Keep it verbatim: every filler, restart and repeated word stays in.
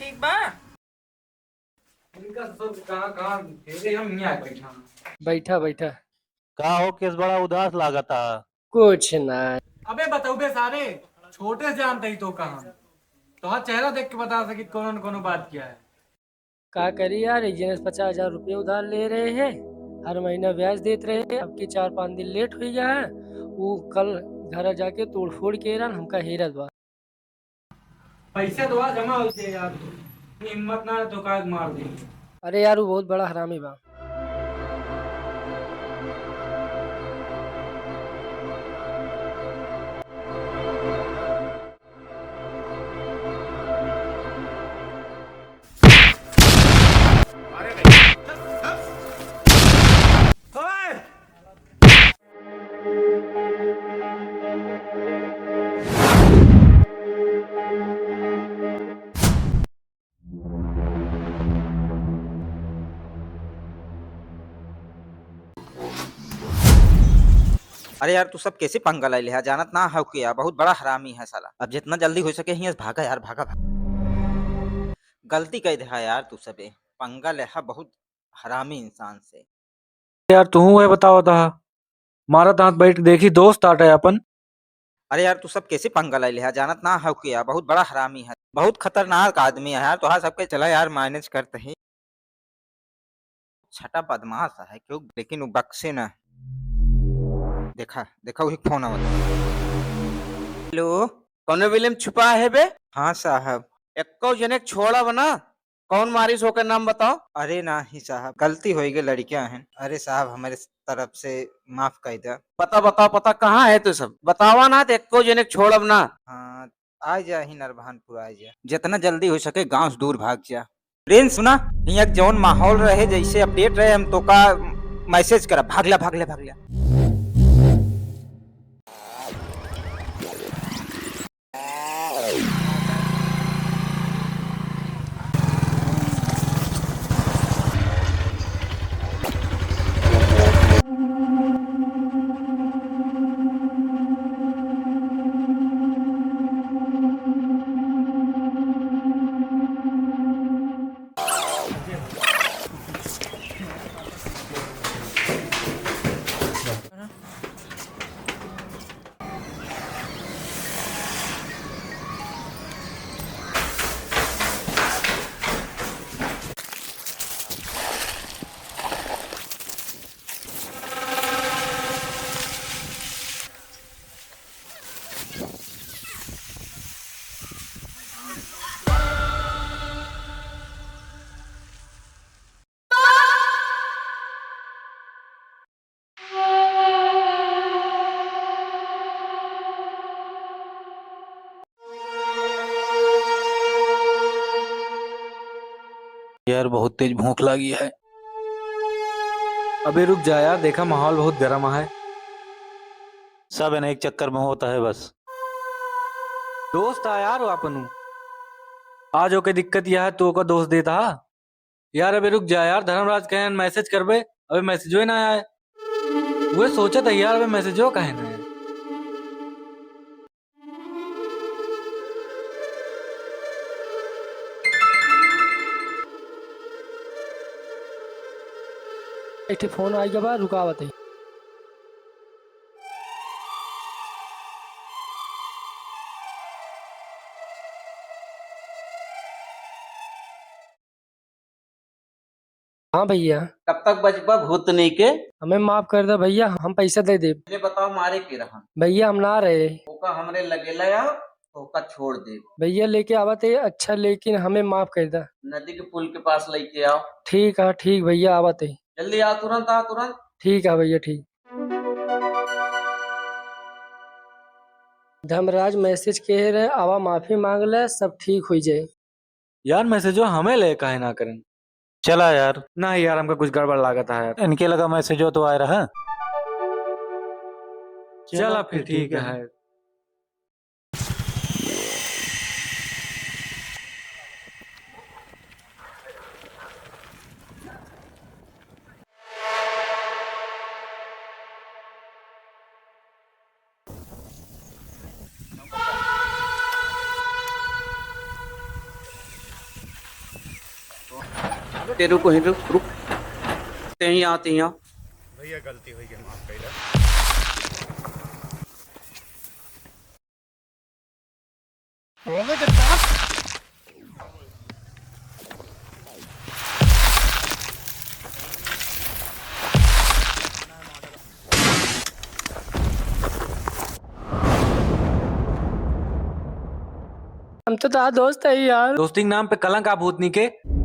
ठीक बा। इनका सब कहाँ, कहाँ फेरे, हम यहाँ बैठा। बैठा, बैठा। का हो केस, बड़ा उदास लागता? कुछ ना। अबे बतउबे सारे, छोटे से जानते ही तो कहाँ। तोहार चेहरा देख के बता सकित कौनो न कौनो बात क्या है। का करी यार, एक जने से पचास हजार रुपये उधार ले रहे हैं, हर महीना ब्याज देत रहे हैं, अब की चार पाँच दिन लेट हो गया है, वो कल घर जाके तोड़ फोड़ के रहन, हमका हेरत बा। पैसा तो आज जमा हो जाए यार, हिम्मत ना है तो काग मार देंगे। अरे यार, वो बहुत बड़ा हरामी बा। अरे यार, तू सब कैसे पंगा ले लिहा, जानत ना हो क्या? बहुत बड़ा हरामी है साला। अब जितना जल्दी हो सके हियां से भागा यार, भागा, भागा। गलती कह दे यार, तू सबे पंगा लेहा बहुत हरामी इंसान से। यार, तू है बताओ ता, मारा दांत बैठ देखी, दोस्त आटे अपन। अरे यार, तू सब कैसे पंगा ले लिहा, जानत ना हो क्या? बहुत बड़ा हरामी है, बहुत खतरनाक आदमी है यार। तोहार सबके चला यार, मैनेज करते ही। छटा बदमाश है क्यों, लेकिन वो बक्से ना। देखा, देखा, वही फोन आवत। हेलो, कौनो बिल में छुपा है बे? हाँ साहब। एको जने के छोड़ब ना, कौन मारिस ओकर नाम बताओ। अरे नाही साहब, गलती हो गई, लड़कियां हैं। अरे साहब, हमारे तरफ से माफ कर दे। पता बताओ, पता कहाँ है तू सब? बतावा ना तो एको जने के छोड़ब ना। हाँ, आ जा ही नरभानपुर, आ जा। जितना जल्दी हो सके गांव से दूर भाग जा। प्रिंस सुना, हियां जौन माहौल रहे, जैसे अपडेट रहे, हम तोका मैसेज करब। भागला, भागला, भागला। यार, बहुत तेज भूख लागी है। अबे रुक जा यार, देखा माहौल बहुत गरम है। सब इन्हें एक चक्कर में होता है बस। दोस्त आ यार, वो अपनू। आज ओके दिक्कत यह है, तू ओका दोस्त देता हा। यार, अबे रुक जा यार, धर्मराज कहे मैसेज करबे, अबे मैसेजो ना आए। वो सोचत है यार, अबे मैसेजो काहे ना आए। एक ठे फोन आइगा बा, रुकावत है। हाँ भैया। कब तक बचबा भूतनी के? हमें माफ कर दे भैया, हम पैसा दे देब। ये बताओ, मारे के रहन? भैया, हम ना रहे। ओका हमरे लगे ले आओ, तो ओका छोड़ देब। भैया, लेके आवत है। अच्छा, लेकिन हमें माफ कर दे। नदी के पुल के पास लेके आओ। ठीक है, ठीक भैया, आवत है। जल्दी आ, तुरंत आ, तुरंत। ठीक है भैया, ठीक। धर्मराज मैसेज के रहे, आवा माफी मांग ले, सब ठीक हो जाए। यार, मैसेजो हमें ले काहे ना करें? चला यार। नहीं यार, हमका कुछ गड़बड़ लागत है यार। इनके लगा मैसेजो तो आए रहा। चला फिर, ठीक है। ते रुक, वहीं रुक, रुक। ते ही आ, ते ही आ। भैया, गलती हुई है, माफ कर दे। हम तो तोहार दोस्त है यार। दोस्ती के नाम पे कलंक आ भूतनी के।